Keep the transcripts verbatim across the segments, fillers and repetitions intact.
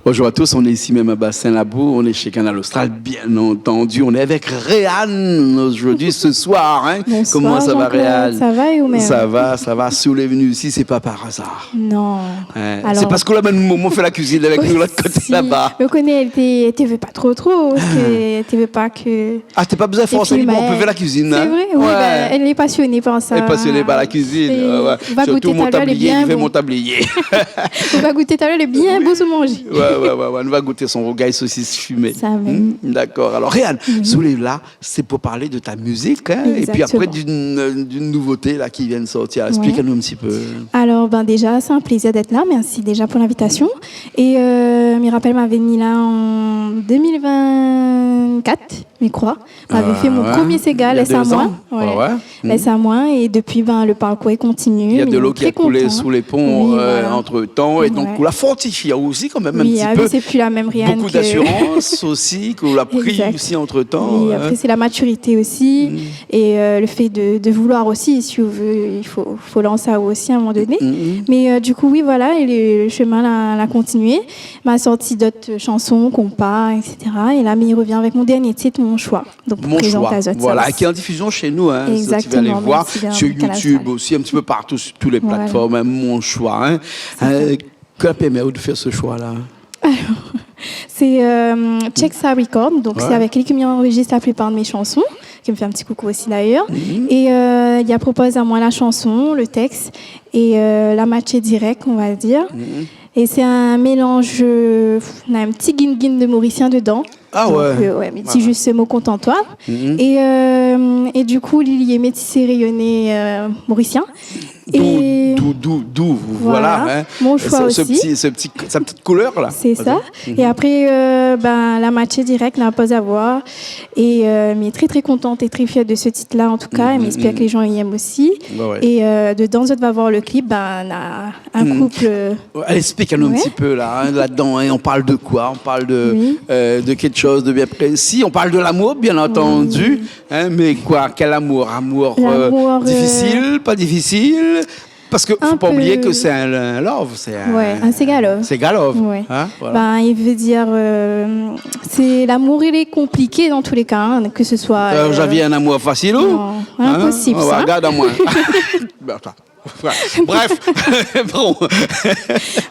Bonjour à tous, on est ici même à Bassin Labou, on est chez Kanal Austral, bien entendu. On est avec Réane aujourd'hui, ce soir, hein. Bonsoir, Jean-Claude. Koman sa va, Réane ? Sa va, é ou mèm ? Sa va, sa va. Si ou lé vni isi, sé pa par azar. Non. Ouais. Alor, sé parske ou la mèm momon fé la kuizine avèk nou, lot koté laba. Si. Mé ou koné, èl té, èl té vé pa tro, tro, parske èl té vé pa ke Ah, té pa bezoin fors ali, bon, ou pé fé la kuizine, hein. Sé vré, oui, bin, èl lé pasioné par sa. Èl lé pasioné par la kuizine, ouais, ouais. Ou va gouté talèr, lé bien bon. Sirtou mon tablié, i fé mon tablié. Ou va gouté talèr, lé bien bon, son manzé. Ouais, ouais, ouais, ouais, nou va gouté son rougay sosis fimé. Sa mèm. Hmm, dakor. Alor, Réane, si ou lé la, sé pou parl de ta mizik, hein, épi apré d'in, d'in nouvoté la ki vien de sortir. Exactement. Esplik anou in ti pé. Alor, bin, déza, sé in plézir d'èt la. Mèrsi déza pou l'invitasion. É, euh, mi rapèl, ma vni la an deux mille vingt-quatre, mi kroi. Mavé fé mon promié séga, Lès amoin. Ah ouais, il y a deux ans. Ouais. Ouais, ouais. Lès amoin, é dopi, bin, le parkour i kontinié, mé nou lé tré kontan. Il y a de l'eau qui a coulé sous les ponts, euh, entre-temps, et donc, ou la fortifié osi kan mèm in ti pé. Oui, ah oui, sé pi la mèm Réane ke... Beaucoup d'assurance aussi, ke ou la pri osi entre-temps, hein. Exact. Oui, apré, sé la matirité osi, é, euh, le fé de, de vouloir osi, si ou vé, i fo, fo lans aou osi a in moman doné. Mé, euh, du kou, oui, voilà, é le, le shomin la, la kontinié. Ma sorti d'ot shanson, konpa, et cetera. É la, mi rovien avèk mon dernié tit, Mon Choix. Donk, Mon Choix, voilà, ki lé an difizion shé nou, hein, si ou vé alé voir, sur YouTube osi, in ti pé partou, sur tout lé platform, hein, Mon Choix, hein. Voilà. Mèrsi bien, Kanal Austral. Sé sa. Euh, kosa la pèrmèt aou de fé se shoi-la ? Alor, sé, euh, Check Sa Record, donk sé avèk li ke mi anrozis la plipar de mé shanson, ke mi fé in ti koukou osi d'ayèr. É, euh, li la propoz amoin la shanson, le tèks, é, euh, la matshé dirèk, on va dir. É sé in mélanz, euh, na in ti guin-guin de morisien dedan. Ah ouais. Donk, euh, ouais, mé sé zis se mo kontantoi. É, euh, é du kou, li lé métisé rényoné, euh, morisien. D'où, d'où, d'où, d'où, voilà, hein. Mon Choix osi. Ce, ce petit, cette petite couleur-là. Sé sa. Vas-y. É apré, euh, bin, la matshé dirèk, na pa a voir. É, euh, mi lé tré, tré kontant é tré fièr de se tit-la, an tou ka. É mi éspèr ke lé jan i èm osi. Ouais, ouais. É, euh, dedan, zot va voir le clip, bin, na in koup, euh, Ouais, alé, esplik anou in ti pé la, hein, ladan, hein, on parle de quoi ? On parle de, euh, de quelque chose de bien précis. On parle de l'amour, bien entendu, hein, mais quoi ? Quel amour ? Amour, euh, difficile, pas difficile ? Parce que faut pas oublier que c'est un, un love, c'est un, un séga love. Séga love, hein, voilà. Ouais. Bin, i vé dir, euh, sé, l'amour, il est compliqué dans tous les cas, hein, que ce soit, euh, euh, j'avais un amour facile, ou ? Non, impossible, ça. Regarde amoin. Bin, atann. Voilà. Bref, bon.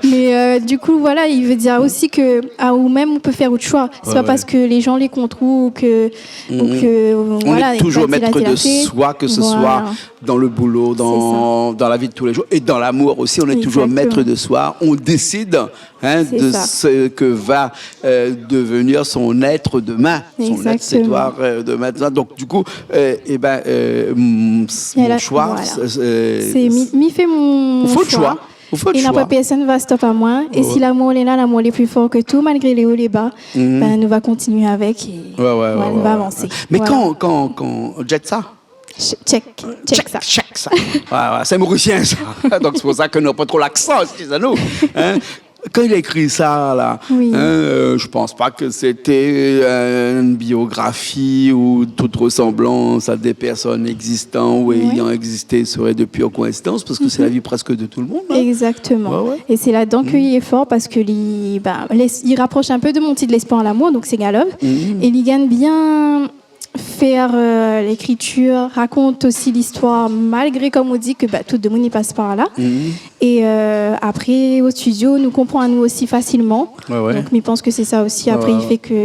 Mé, euh, du kou, voilà, i vé dir osi ke, ah, ou mèm, ou pé fé out shoi. Sé pa parske lé jan lé kont ou ke, ou ke, voilà, i vé dir la libèrté. On est toujours maître de soi, que ce soit dans le boulot, dans, dans la vie de tous les jours, et dans l'amour aussi, on est toujours maître de soi. Exactement. On décide hein, de ce que va, euh, devenir son être demain, son être, ses doigts, euh, demain, tout ça. Exactement. Donc, du coup, euh, eh ben, euh, m-, mon choix, voilà. Sé, mi, mi fé mon shoi. Ou fé out shoi. É na pa pèrsone va stop amoin. É si lamour lé la, lamour lé pli for ke tout, malgré lé o, lé ba, bin, nou va kontinié avèk é nou va avansé. Mé kan, kan, kan, Check sa. Ch-, check, check sa. Check sa. Ouais, ouais, sé morisien, sa. Donk, sé pou sa ke nou na pa tro laksan, eskiz anou. Hein ? Kan li la ékri sa, la, hein, euh, je pense pas que c'était, euh, une biographie où toute ressemblance à des personnes existantes ou ayant existé serait de pure coïncidence, parce que c'est la vie presque de tout le monde, hein. Exactement. Ouais, ouais. É sé ladan ke li lé for, parske li, ba, lès-, li raprosh in pé de mon tit Lès pa an lamour, donk séga love. É li gingn bien fé, euh, lékritir, rakont osi listoir, malgré, kom ou di, ke, ba, tout demoun i pas par la. É, euh, apré, o studio, nou konpran anou osi fasilman. Ouais, ouais. Donk, mi pans ke sé sa osi, apré, i fé ke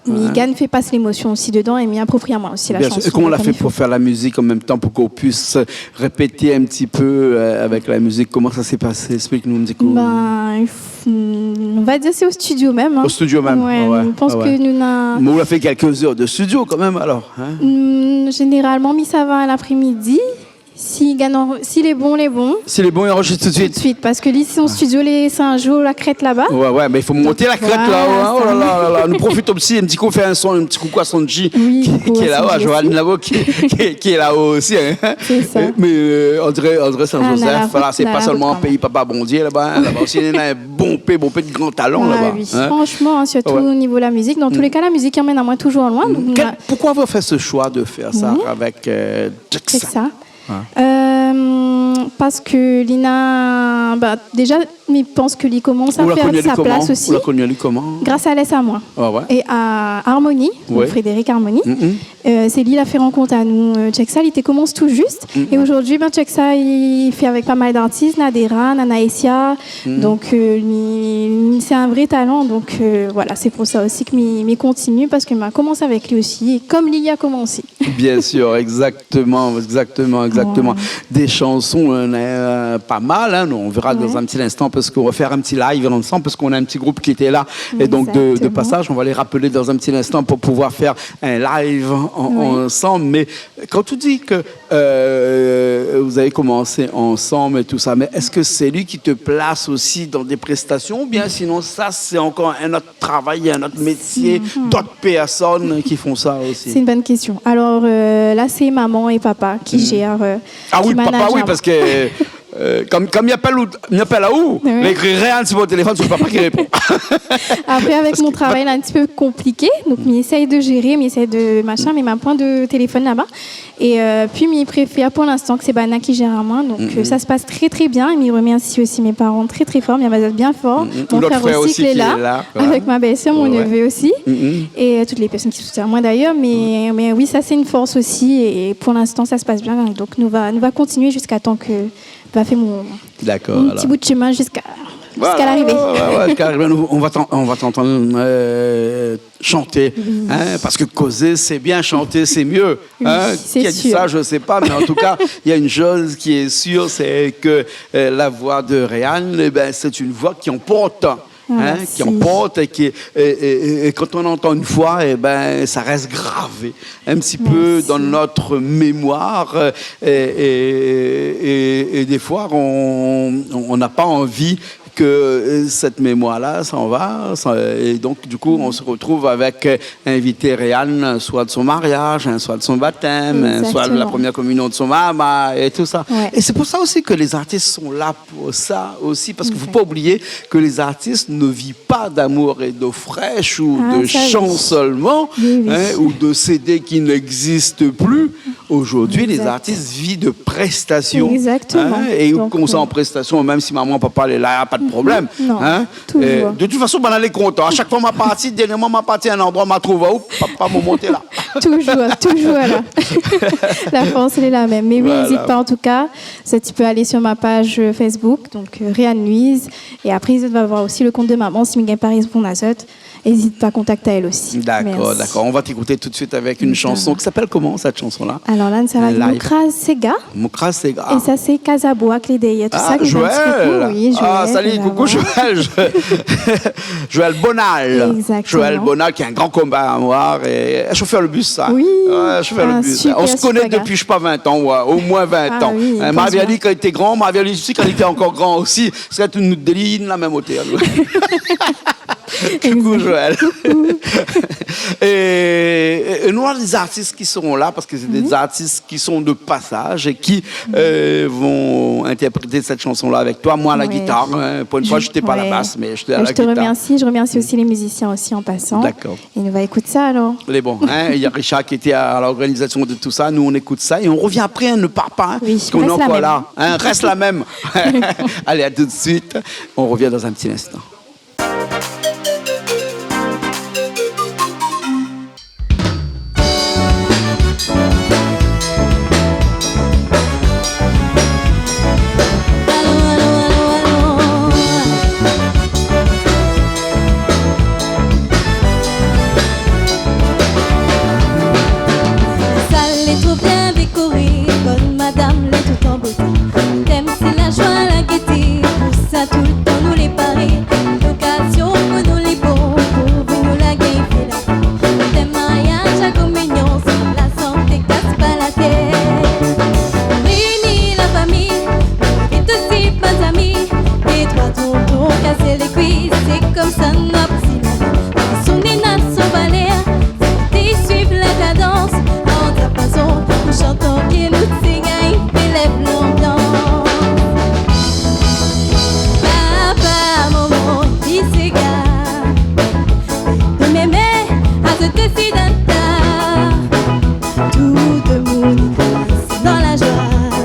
mi gingn fé pas lémosion osi dedan é mi apropri amoin osi la shanson. Bien sûr. É koman ou la fé pou fé la mizik an mèm tan pou k'ou puisse répéter un petit peu, euh, avec la musique ? Comment ça s'est passé ? Explique-nous un petit coup. Ben, il f-, Hmm, on va dir sé o studio mèm, hein. O studio mèm, ouais, ouais. Mi pans ke nou na... Mé ou la fé kèlk zèr de studio kan mèm, alor, hein ? Hmm, zénéralman, mi sava lapré-midi. Si gingn an-, si lé bon, lé bon. Si lé bon, i anrozis tout de suite. Tout de suite, parske li, son studio, lé, sé in zour la krèt laba. Ouais, ouais, mé i fo mont la krèt la-o, hein. Donk, voilà, sa. Oh là là là là. Nou profit osi in ti kou, fé in son, in ti koukou à Sanji, ki, ki lé la-o, à Joanne Lavo, ki, ki, ki lé la-o osi, hein. Sé sa. Mé, euh, André, André Saint-Joseph, voilà, sé pa solman péi Papa Bondié laba, hein. Laba osi, néna bonpé, bonpé de gran talan laba, hein. Ah oui, franchement, hein, surtout au niveau la musique. Dans tous les cas, la musique i amenn amoin toujours loin, donc... Pourquoi avoir fait ce choix de faire ça avec, euh, Check Sa ? Check Sa. Hein ? Euh, parce que li na, bah, déjà, mi pans ke li komans a fé sa plas osi. Ou la koni ali koman ? Gras a Lès Amoin. Ah ouais ? É a Harmonie, donc Frédéric Harmonie. Euh, sé li la fé rankont anou, euh, Tchèksa, li té komans tou zis. É zordi, ben, Tchèksa, li fé avèk pa mal d'artis, Nadera, Nanaïsia. Donc, euh, li, li, sé in vré talan. Donc, euh, voilà, sé pou sa osi ke mi, mi kontinié, parske ma komans avèk li osi, é kom li la komansé. Bien sûr, exactement, exactement, exactement. Ouais. Des chansons, euh, euh, pas mal, hein, on verra dans un petit instant parce qu'on va faire un petit live ensemble parce qu'on a un petit groupe qui était là. Et donc, de, de passage, on va les rappeler dans un petit instant pour pouvoir faire un live en, ensemble. Mais quand tu dis que, euh, vous avez commencé ensemble et tout ça, mais est-ce que c'est lui qui te place aussi dans des prestations ou bien sinon ça, c'est encore un autre travail, un autre métier, d'autres personnes qui font ça aussi ? C'est une bonne question. Alors, euh, là, c'est maman et papa qui gèrent, euh, qui managent. Ah oui, papa, oui, parce que, euh, kom, kom mi apèl aou, mi apèl aou, mi ékri Réane si mon téléfone, sé papa ki répon. Après, avec mon travail, là, un petit peu compliqué, donc mi éséy de gérer, mi éséy de machin, mé ma poin de téléfone laba. É, euh, pi, mi préfèr pou l'instan ke sé banna ki gèr amoin. Donc, euh, ça se passe très, très bien. É mi remèrsi osi mon paran très, très for. Mi remèrsi bien for. Mon frèr osi ki lé la, avèk ma bèl-sèr, mon neveu osi. É, euh, tout bann pèrsone ki soutien amoin d'ailleurs. Mé, mé oui, sa sé in fors osi. É pou l'instan, sa se pass bien. Donk, nou va, nou va kontinié ziska tan ke va fé mon, mon ti bout de shemin ziska, ziska larivé. Voilà, ouais, ouais, ziska larivé. Nou, nou va t'an-, nou va t'antann, euh, chanter, hein, parce que causer, c'est bien, chanter, c'est mieux, hein. Oui, c'est sûr. Qui a dit ça, je sais pas, mais en tout cas, il y a une chose qui est sûre, c'est que, euh, la voix de Réane, eh ben, c'est une voix qui emporte, hein, qui emporte et qui, et, et, et, et quand on entend une fois, eh ben, ça reste gravé un petit peu dans notre mémoire, euh, et, et, et, et des fois, on, on n'a pas envie que, euh, cette mémoire-là s'en va, ça, et donc, du coup, on se retrouve avec, euh, invité Réane, soit de son mariage, hein, soit de son baptême, hein, soit de la première communion de son maman, et tout ça. Exactement. Ouais. Et c'est pour ça aussi que les artistes sont là pour ça aussi, parce qu'il faut pas oublier que les artistes ne vivent pas d'amour et d'eau fraîche ou de chants seulement, hein, ou de C D qui n'existent plus. Exact. Ah, ça, oui. Aujourd'hui, les artistes vivent de prestations, hein, et konmsa an prestasyon, mèm si momon, papa lé la, na pa de problèm, hein. Toujours. Euh, de toute façon, banna lé kontan. A shak foi ma parti, dernièrman ma parti in landroi, ma trouv aou, papa, momon té la. Toujours, toujours la. La fors lé la mèm. Mé oui, n'hésite pas en tout cas. Voilà. Zot i pé alé sur ma page, euh, Facebook, donc, euh, Réane Louise. Et après, zot va voir aussi le compte de maman, si mi gingn pa réponn azot. N'hésite pas à contacter elle aussi. Merci. D'accord, d'accord. On va t'écouter tout de suite avec une chanson qui s'appelle comment, cette chanson-là ? Alors là, ça va être Mokraz Séga. Mokraz Séga. Et ça, c'est Kazaboua qui est derrière tout ça, qui fait un petit coucou. Ah, Joël. Oui, Joël, Kazaboua. Ah, salut, coucou, Joël. Je-, Joël Bonal. Exactement. Joël Bonal, qui est un grand combat à moi, et chauffeur de bus, ça. Oui. Ouais, chauffeur de bus. Ah, super, super gars. On se connaît depuis, je sais pas, vingt ans, ouais, au moins vingt ans. Ah oui, quinze mois. Hein, ma vi ali kan li té gran, ma vi ali osi kan li té ankor gran osi. Sé tout nou dé la mèm oteur. Coucou, Joël. Exact. Coucou. Et, et, et nou néna des artistes qui sont là parce que c'est des artistes qui sont de passage et qui, euh, vont interpréter cette chanson-là avec toi. Moi, à la guitare, hein. Pour une fois, j'étais pas à la basse, mais j'étais à la guitare. Ouais. Je te remercie. Je remercie aussi les musiciens aussi en passant. D'accord. Et nou va ékout sa, alors. Lé bon, hein. Il y a Richard qui était à l'organisation de tout ça. Nous, on écoute ça et on revient après, hein. Ne pars pas, hein, parce qu'on est encore là. Oui, reste la même. Hein, reste la même. Allez, à tout de suite. On revient dans un petit instant. Sal lé tro bien dékoré, bone madam lé tout an boté. Tèm sé la joi, la gété, pou sa toultan nou lé paré. Lokazyon pou nou lé bon, pou vni nou la gingn fé la fèt. Tèm mariaz, la kominyon, si la santé kas pa la tèt. Réini la fami, invit osi bann zami. Dé troi tonton kasé lé kuis, sé konmsa nou la pti la vi. Son néna son valèr, té suiv la kadans, an ta fason, nou shant trankil, nou té gingn fé lèv lanbians. Papa, momon, i séga, de mémé, a se désid an ta, tout demoun i dans dan la joi.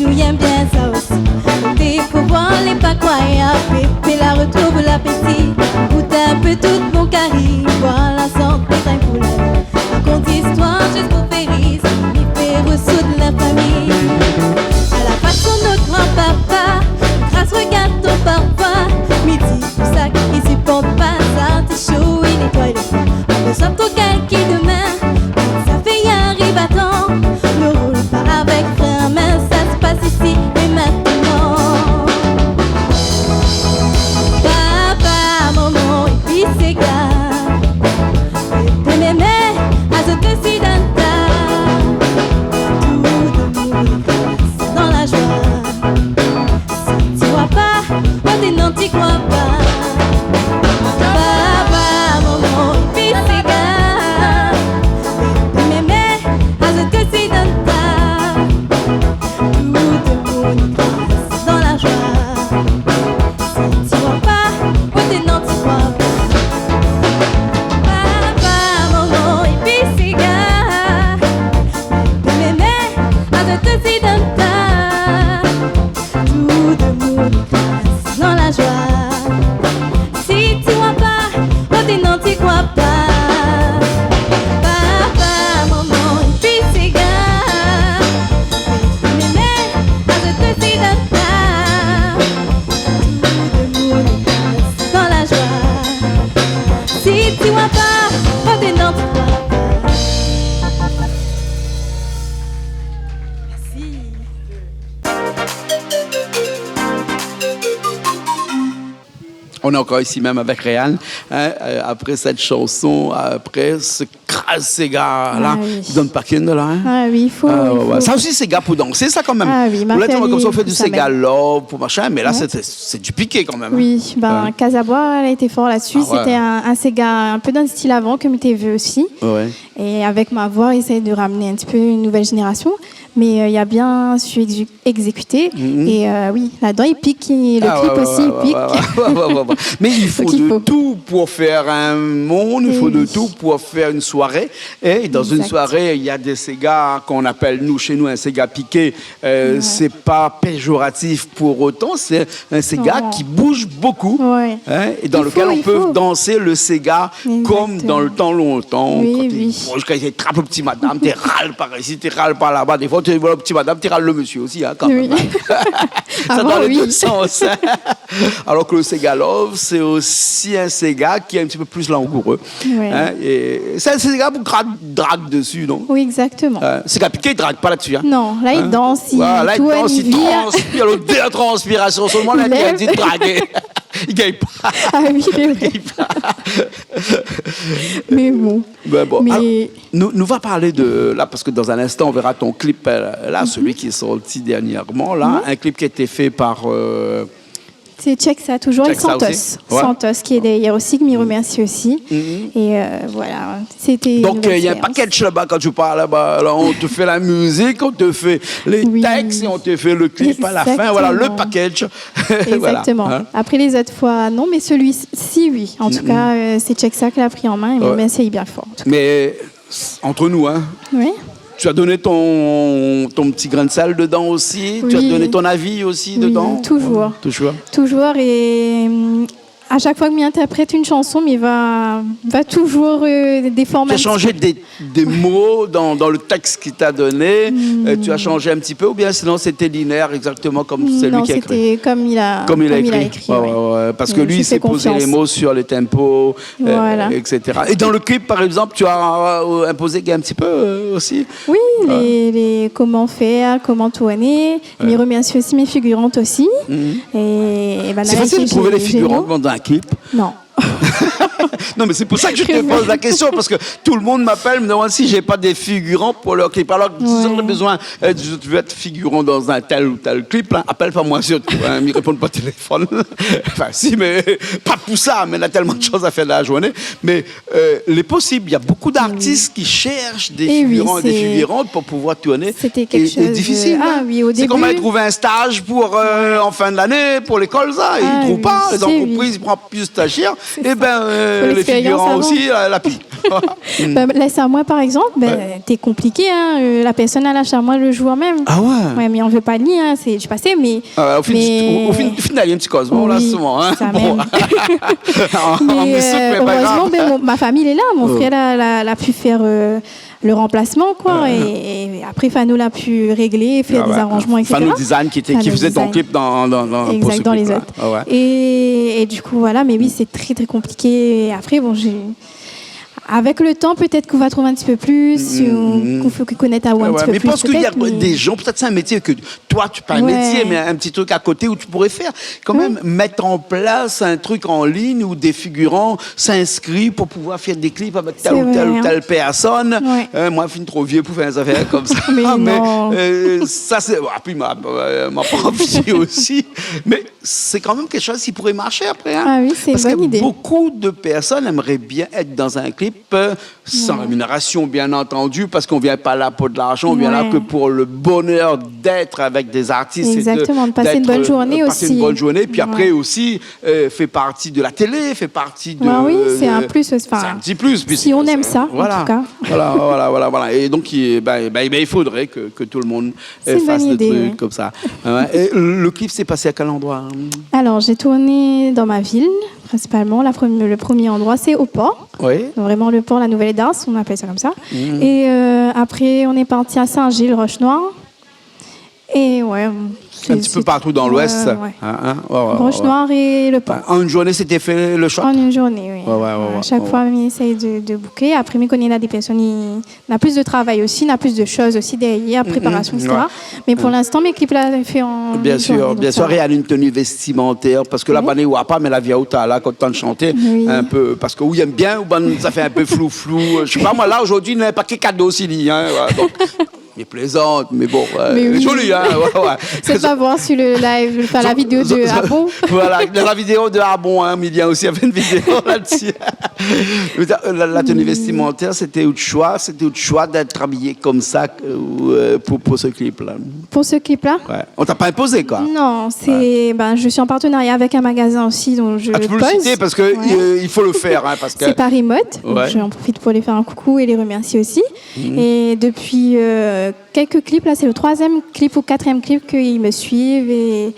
Nou yèm bien sa osi. Koté pou voir lé pa kroiyab, pépé la retrouv lapéti. Gout in pé tout mon kari, voir la santé gingn pou la vi. Rakont zistoir zis pou fé ri, mi fé resoud la fami. A la fason nout granpapa, gras regard ton papa, mi di pou sak i siport pa sa, ti sho i nétoiy lé fon. Aprésa tro kalkil domin, sa fé ariv a tan. Nou roul pa avèk frin, mé sa i pas isi é mintnan. Papa, momon, épi séga, pépé, mémé, azot osi dan ta. Tout demoun i pas dan la joi. Si ti oi pa, oh, té non, ti kroi pa. Papa, momon, épi séga, pépé, mémé, azot osi dan ta. Tout demoun i pas dan la joi. Si ti oi pa, oh, té non, ti kroi pa. Papa, momon, épi séga, pépé, mémé, azot osi dan ta. Tout demoun i pas dan la joi. Si ti oi pa, oh, té non, ti kroi pa. Papa, momon, épi séga, pépé, mémé, azot osi dan ta. Tout demoun i pas dan la joi. Si ti oi pa, oh, té non, ti kroi pa. Mèrsi. On est encore ici même avec Réal, hein, euh, après cette chanson, après ce kraz séga la, ah oui, i donn pa ken la, hein. Ah oui, i fo, ah, i fo. Ouais. Sa osi séga pou dansé sa kan mèm. Ah oui, ma fé ali konmsa, ou fé du séga love pou machin, mé la sé, sé du piké kan mèm, hein. Oui, ben, Kazaboi la été for la dsi. Ah ouais. Sété in, in séga in pé dan le stil avan ke mi té vé osi. Ouais. É avèk ma voi, éséy de ramné in ti pé in nouvèl zénérasion. Mé, euh, i a bien su exé-, égzékité. Mhm. É, euh, oui, ladan i pik, le klip osi i pik. Ah ouais, ouais, ouais. Mé i fo de tout pou fé in moun, i fo de tout pou fé in soiré. É dan in soiré, i a dé séga k'on apèl, nou, shé nou, in séga piké. Euh, sé pa péjoratif pou otan, sé in séga ki bouj bokou, hein, é dan lekèl on pé dansé le séga konm dan le tan lontan, kan té i bouj, kan té i trap le ti madam, té ral par isi, té ral par laba. Défoi té i voi le ti madam, té ral le mésyé osi, hein, kan mèm, hein. Sa dan lé dé sans, hein. Alor ke le séga love, sé osi in séga ki lé in ti pé pli langouré. Ouais. Hein, é sé in séga pou drag, drag dsi, non ? Oui, exactement. Euh, séga piké, drag pa la dsi, hein. Non, la i dans, i tourn, i vire. Transpir, l'odèr transpirasion. Solman la, i lèv, i di dragé. I gingn pa. Ah oui, sé vré. I gingn pa. Mé bon. Ben bon. Mé alor, nou, nou va parl de, la, parske dan in instan, on verra ton clip, euh, la, celui qui est sorti dernièrement, là, un clip qui a été fait par, euh, Sé Tchèk sa, toujours, é Tchèk sa Santos osi. Ouais. Santos ki lé dèrièr osi, ke mi remèrsi osi. Mhm. É, euh, voilà, sété in nouvèl éspérians. Donk, euh, i a in package laba, kan ou parl laba, la, on te fait la musique, on te fait les textes, et on te fait le clip à la fin. Oui. Voilà, le package. Exactement. Voilà. Hein ? Apré lé zot foi, non, mé sèl-la, si, oui. An tou ka, euh, sé Tchèk sa ki la pri an min, é mi remèrsi bien for, an tou ka. Mé entre nous, hein. Oui. Tu as donné ton, ton petit grain de sel dedans aussi, tu as donné ton avis aussi dedans. Oui, toujours. Toujours. Toujours, é, hum, a shak foi ke mi intèrprèt in shanson, mi va, va toujours, euh, déform in ti pé. Tu as changé des, des mots dans, dans le texte qu'il t'a donné, euh, tu as changé un petit peu, ou bien sinon c'était linéaire, exactement comme c'est lui qui a écrit ? Non, sété konm li la, konm li la ékri. Ouais, ouais, ouais, parske li, li sé pozé lé mo sur lé tempo, euh, et cetera. Voilà. Et dans le clip, par exemple, tu as, euh, imposé un petit peu, euh, aussi. Oui, lé, lé, koman fèr, koman tourné. Mi remèrsi osi mé figurant osi. Mhm. É, é ben, sé fasil de trouv lé figurant dan in clip. Non. Non, mé sé pou sa ke mi te poz la késtion, parske tout le monde m'appelle, me demande si j'ai pas des figurants pour leur clip. Alor, si zot la bezoin, euh, zot i vé èt figurant dan in tèl ou tèl clip, la, apèl pa moin sirtou, hein, mi réponn pa téléfone. Enfin, si, mé pa pou sa, mé na tèlman de shoz a fèr dan la zourné. Mé, euh, lé posib, i a bonpé d'artis ki shèrsh dé figurant é dé figurant pou pouvoir tourné. É oui, sé, sété kékshoz de, ah oui, o début. Sé konm trouv in staz pou, euh, an fin de lané, pou lékol, sa. I trouv pa, lé zantrepriz i pran pli de stazièr. Ah oui, sé sa. Sé sa. É ben, euh, lé figurant osi, la, la pi. Fo lékspérians avan. Ben, lès amoin, par égzanp, ben, té konpliké, hein, euh, la pèrsone la lash amoin le jour mèm. Ah ouais ? Ouais, mé an vé pa li, hein, sé du passé, mé Ah, ou fine, mé ou, ou fine, ou fine alé in ti kozman, la, Oui, souvan, hein. Sa Bon. mèm. An, an Mé, mizik, euh, mé pa grav. Erèzman, ben, mon, ma fami lé la. Mon Oh. frèr la, la, la pu fèr, euh, le ranplasman, koi. Ouais. É, é apré, Fano la pu réglé, fèr Ah dé ouais. zaranzman, Fano et cetera. Design ki té, ki Fano fezé ton Design. klip dan, dan, dan, pou Exact, se dan lé klip-la. zot. Ah ouais. É, é du kou, voilà, mé oui, sé trè, trè konpliké. É apré, bon, j'ai, avèk le tan, pétèt k'ou va trouv in ti pé plis, Mm, mm, ou mm. k'ou fé konèt aou Ouais, in ti ouais. pé Mé plis, pars ke néna pétèt, mé dé jan, pétèt sé in métié ke toi, tu, pa in Ouais. métié, mé in ti truk a koté ou tu pouré fèr. Kan mèm, Oui. mèt an plas in truk an lign ousa dé figiran i inskri pou pouvoir fèr dé klip avèk tèl Sé ou tèl vré, ou hein. tèl pèrsone. Ouais. Euh, moin, mi fine tro vié pou fèr in zafèr konmsa. Mé Mé, non. euh, sa, sé, ah, pi ma, euh, ma pa anvi osi. Mé sé kan mèm kékshoz ki pouré marshé apré, hein. Ah oui, sé in Parce que bone idé. beaucoup de personnes aimeraient bien être dans un clip, euh, sans Ouais. rémunération, bien entendu, parce qu'on vient pas là pour de l'argent, on vient là Ouais. que pour le bonheur d'être avec des artistes et de, Exactement, de passer une d'être, bonne euh, journée passer une aussi. bonne journée. Puis Ouais. après aussi, euh, fait partie de la télé, fait partie de, Ah oui, c'est un de, plus, enfin, c'est un petit plus, si puisque on aime c'est, ça, en voilà. tout cas. Voilà, voilà, voilà, voilà. Et donc, il, ben, ben, ben, il faudrait que, que tout le monde C'est euh, une fasse bonne des idée, trucs ouais. comme ça. Hein, et le clip s'est passé à quel endroit, hein ? Alors, j'ai tourné dans ma ville, principalement. La premi-, le premier endroit, c'est au port. Oui. Donc, vraiment, le port, la Nouvelle Darse, on appelle ça comme ça. Mhm. Et, euh, après, on est parti à Saint-Gilles, Roche-Noire. Et ouais, c'est, Un petit peu c'est partout dans ouais, l'Ouest. ouais. Hein, hein ? Ouais, ouais, ouais, ouais. Roche-Noire et le port. Enfin, en une journée, c'était fait le choix ? En une journée, oui. Ouais, ouais, ouais, À ouais, chaque ouais, fois, ouais. on essaye de, de booker. Après, mi koné néna dé pèrsone, i, néna plis de travay osi, néna plis de shoz osi dèrièr, Mm, mm, préparasion, ouais. et cetera. Mé pou Mm. linstan, mé klip la fé an Bien in sûr, journée, bien donk sûr, sa va. Et à une tenue vestimentaire, parce que là, Ouais. bann i voi pa, mé la vi aou ta la, kan ou té antrinn shanté, Oui. un peu, parce que ou i èm bien, ou bann zafèr in pé flou-flou, euh, je sais pas, moi, là, aujourd'hui, néna pa ke kado osi li, hein, voilà, donc, mi plézant, mé bon, euh, Mé oui. joli, hein, ouais, ouais. C'est pas voir sur le live, enfin, la Zo-, vidéo zo-, de zo-, Abon. Voilà, la vidéo de Abon, hein, Mylien aussi a fait une vidéo là-dessus. Mais ça, la, la tenue Mm. vestimentaire, c'était votre choix, c'était votre choix d'être habillé comme ça, euh, ou, euh, pour, pour ce clip-là ? Pour ce clip-là ? Ouais. On t'a pas imposé, quoi. Non, c'est, Ouais. ben, je suis en partenariat avec un magasin aussi, dont je Ah, tu peux le pose. citer parce que, Ouais. euh, il faut le faire, hein, parce que C'est Paris Mode, donc Ouais. j'en profite pour les faire un coucou et les remercier aussi. Mhm. Et depuis, euh, quelques clips, là, c'est le troisième clip ou quatrième clip qu'ils me suivent et,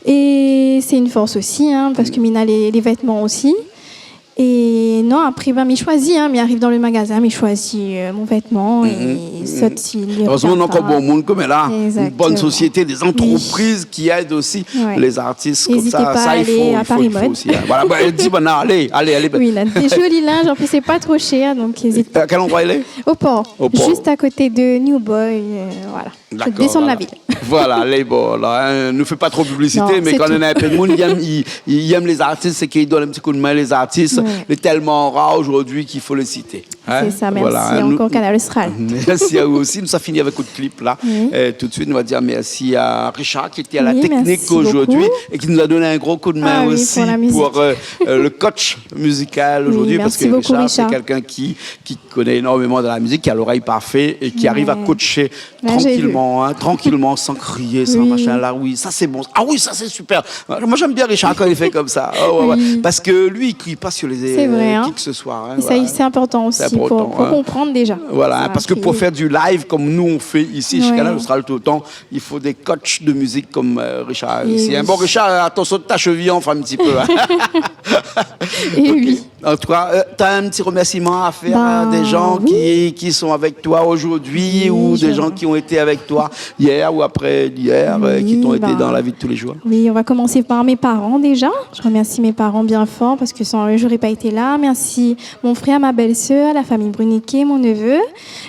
et c'est une force aussi, hein, parce que Mhm. mi néna les, les vêtements aussi. Et non, après, ben, mi shoizi, hein, mi ariv dan le magasin, mi shoizi, euh, mon vêtement et Mhm. Mhm. sot si li Erèzman, nou na ankor bon moun konm la. Exactement. Une bonne société, des entreprises Oui. qui aident aussi Ouais. les artistes comme N'hésitez ça. pas Ça, à il aller faut, à il faut, Paris il faut Mode. aussi, hein. Voilà, ben, di, ben, allez, allez, allez, ben. Oui, néna dé zoli linz, en plus, c'est pas trop cher, donc n'hésite pas. Euh, à quel endroit il est ? Au port, Au port. juste à côté de New Boy, euh, voilà. D'accord, Descendre la voilà. ville. Voilà, lé bon, la, hein, nou fé pa tro piblisité, Non, mé sé kan tout. néna in pé d'moun, i èm, i, i èm les artistes, sé ki done in ti kou d'min les artistes. Ouais. Lé tèlman rar zordi k'i fo lé sité. Hein ? Sé sa, mèrsi Voilà, hein, nou, ankor, Kanal Austral. Mèrsi a ou osi. Nou sa fini avèk out klip la. Oui. Euh, tout de suite, nou va dir mèrsi a Richard ki lété a la Oui, teknik mèrsi zordi bokou. é ki nou la donn in gro kou d'min Ah oui, osi pou la mizik. pou, euh, euh, le coach musical Oui, zordi, parske mèrsi bokou, Richard, sé Richard. kèlkin ki, ki koné énormeman dan la mizik, ki a lorèy parfé é ki ariv a Ouais. coacher Là, j'ai vu. trankilman, hein, trankilman, san kriyé, san Oui. machin. La, oui, sa sé bon. Ah oui, sa sé super. Moin, mi èm bien Richard kan li fé konmsa. Ah ouais, ouais. Oui. Parske li, i kri pa sur les, C'est vrai, euh, hein. qui que ce soit, hein, Et ça, voilà. c'est important aussi C'est important, pour, pour hein. comprendre déjà. Voilà, hein, Ça, parske pou puis fé du live konm nou, nou fé isi, Ouais. shé Kanal Austral toultan, i fo dé coach de mizik konm, euh, Richard Et isi. oui. Hein, bon, Richard, atansion ta sheviy, anfin, in ti pé, hein. Et Ok. oui. En tout cas, euh, t'as un petit remerciement à faire à Ben, des gens oui. qui, qui sont avec toi aujourd'hui Oui, ou des je gens qui ont été avec toi hier ou après-hier, euh, qui Oui, t'ont aidé ben, dans la vie de tous les jours ? oui, on va commencer par mes parents déjà. Je remercie mes parents bien fort parce que sans eux, j'aurais pas été là. Merci mon frère, ma belle-sœur, la famille Bruniquet, mon neveu,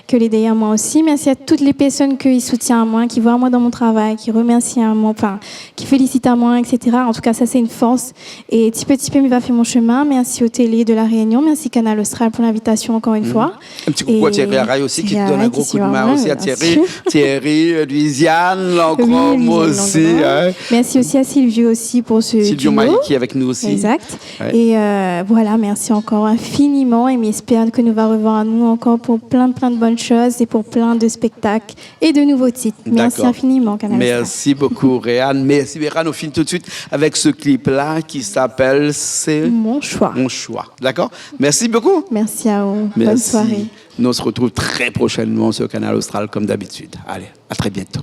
ke lé dèrièr moin osi. Mèrsi a tout lé pèrsone ki soutien amoin, ki voi amoin dan mon travay, ki remèrsi amoin, anfin, ki félisit amoin, et cetera. En tout cas, ça, c'est une force. É ti pé ti pé, mi va fé mon shemin. Mèrsi o télé de La Réunion. Mèrsi Kanal Austral pou l'invitasion ankor in Mhm. foi. Un petit coucou à É Thierry Arraille aussi, qui te donne un gros coup de main aussi, à Thierry, Thierry, euh, Louisiane, Lancôme Oui, Louisiane, aussi, Lancôme. hein. Mèrsi osi a Silvio osi pou se Silvio duo. Maillet qui est avec nous aussi. Exact. Ouais. É, euh, voilà, mèrsi ankor infiniman é mi èspèr ke nou va revoir anou ankor pou plin, plin de bonnes choses et pour plein de spectacles et de nouveaux titres. Merci infiniment, Kanal Austral. Merci beaucoup, Reanne. Merci, Reanne. On finit tout de suite avec ce clip-là qui s'appelle, c'est Mon choix. Mon choix. D'accord ? Merci beaucoup. Merci à vous. Bonne soirée. Merci. Nous, on se retrouve très prochainement sur Kanal Austral, comme d'habitude. Allez, à très bientôt.